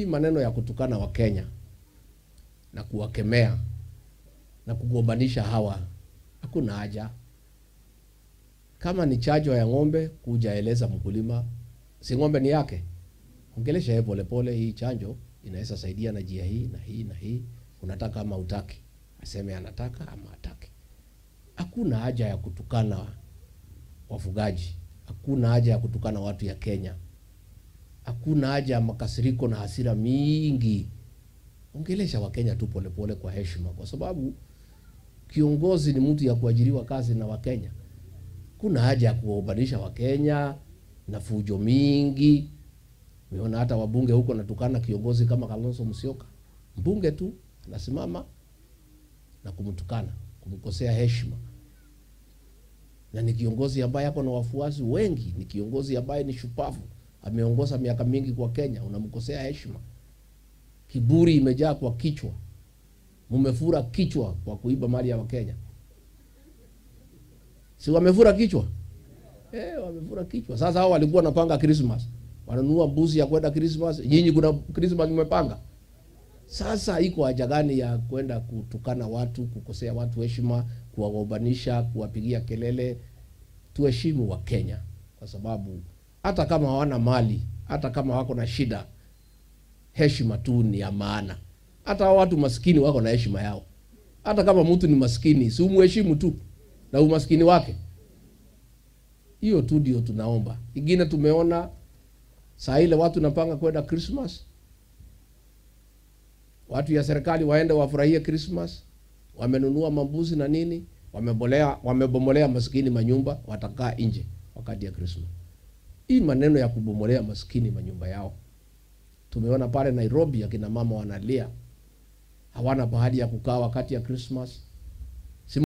Hii maneno ya kutukana Wakenya na kuwakemea na kugombanisha hawa, hakuna haja. Kama ni chanjo ya ng'ombe, kuja eleza mkulima, si ng'ombe ni yake, ongelesha yeye polepole, hii chanjo inaweza saidia na njia hii na hii na hii, unataka ama hutaki? Aseme anataka ama hataki. Hakuna haja ya kutukana wafugaji, hakuna haja ya kutukana watu ya Kenya, hakuna haja ya makasiriko na hasira mingi. Ongelesha Wakenya tu polepole kwa heshima, kwa sababu kiongozi ni mtu ya kuajiriwa kazi na Wakenya. Kuna haja ya kuwaunganisha Wakenya na fujo mingi. Umeona hata wabunge huko natukana kiongozi kama Kalonzo Musyoka, mbunge tu anasimama na kumtukana, kumkosea heshima, na ni kiongozi ambaye ako na wafuasi wengi, ni kiongozi ambaye ni shupavu, ameongoza miaka mingi kwa Kenya, unamkosea heshima. Kiburi imejaa kwa kichwa, mumefura kichwa kwa kuiba mali ya Wakenya. Si wamefura kichwa? Eh, wamefura kichwa. Sasa hao walikuwa wanapanga Christmas, wananunua mbuzi ya kwenda Christmas. Nyinyi kuna Christmas mmepanga? Sasa iko haja gani ya kwenda kutukana watu, kukosea watu heshima, kuwagombanisha, kuwapigia kelele? Tuheshimu Wakenya kwa sababu hata kama hawana mali, hata kama wako na shida, heshima tu ni ya maana. Hata watu maskini wako na heshima yao. Hata kama mtu ni maskini, si umuheshimu tu na umaskini wake. Hiyo tu ndio tunaomba. Ingine tumeona saa ile watu napanga kwenda Christmas, watu ya serikali waende wafurahie Christmas, wamenunua mambuzi na nini, wamebomolea maskini manyumba, watakaa nje wakati ya Christmas. Hii maneno ya kubomolea maskini manyumba yao, tumeona pale Nairobi akina mama wanalia, hawana pahali ya kukaa wakati ya Christmas.